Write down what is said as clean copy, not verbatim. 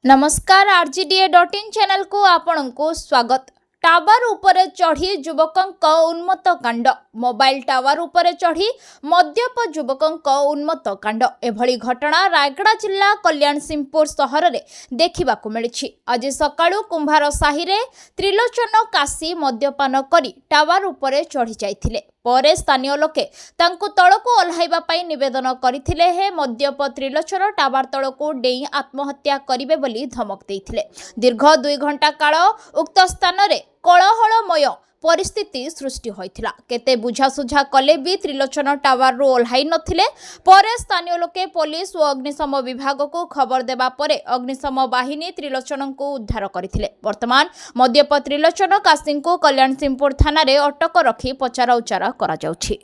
ନମସ୍କାର, ଆରଜିଡିଏ.ଇନ୍ ଚ୍ୟାନେଲକୁ ଆପଣଙ୍କୁ ସ୍ୱାଗତ। ଟାୱାର ଉପରେ ଚଢ଼ି ଯୁବକଙ୍କ ଉନ୍ମତ୍ତ କାଣ୍ଡ। ମୋବାଇଲ ଟାୱାର ଉପରେ ଚଢ଼ି ମଦ୍ୟପ ଯୁବକଙ୍କ ଉନ୍ମତ୍ତ କାଣ୍ଡ। ଏଭଳି ଘଟଣା ରାୟଗଡ଼ା ଜିଲ୍ଲା କଲ୍ୟାଣସିଂହପୁର ସହରରେ ଦେଖିବାକୁ ମିଳିଛି। ଆଜି ସକାଳୁ କୁମ୍ଭାର ସାହିରେ ତ୍ରିଲୋଚନ କାଶୀ ମଦ୍ୟପାନ କରି ଟାୱାର ଉପରେ ଚଢ଼ି ଯାଇଥିଲେ। ପରେ ସ୍ଥାନୀୟ ଲୋକେ ତାଙ୍କୁ ତଳକୁ ଓହ୍ଲାଇବା ପାଇଁ ନିବେଦନ କରିଥିଲେ ହେଁ ମଦ୍ୟପ ତ୍ରିଲୋଚନ ଟାୱାର ତଳକୁ ଡେଇଁ ଆତ୍ମହତ୍ୟା କରିବେ ବୋଲି ଧମକ ଦେଇଥିଲେ। ଦୀର୍ଘ 2 ଘଣ୍ଟା କାଳ ଉକ୍ତ ସ୍ଥାନରେ କୋଳାହଳମୟ ପରିସ୍ଥିତି ସୃଷ୍ଟି ହୋଇଥିଲା। କେତେ ବୁଝାସୁଝା କଲେ ବି ତ୍ରିଲୋଚନ ଟାୱାରରୁ ଓହ୍ଲାଇ ନଥିଲେ। ପରେ ସ୍ଥାନୀୟ ଲୋକେ ପୋଲିସ ଓ ଅଗ୍ନିଶମ ବିଭାଗକୁ ଖବର ଦେବା ପରେ ଅଗ୍ନିଶମ ବାହିନୀ ତ୍ରିଲୋଚନଙ୍କୁ ଉଦ୍ଧାର କରିଥିଲେ। ବର୍ତ୍ତମାନ ମଦ୍ୟପ ତ୍ରିଲୋଚନ କାଶୀଙ୍କୁ କଲ୍ୟାଣସିଂହପୁର ଥାନାରେ ଅଟକ ରଖି ପଚରାଉଚରା କରାଯାଉଛି।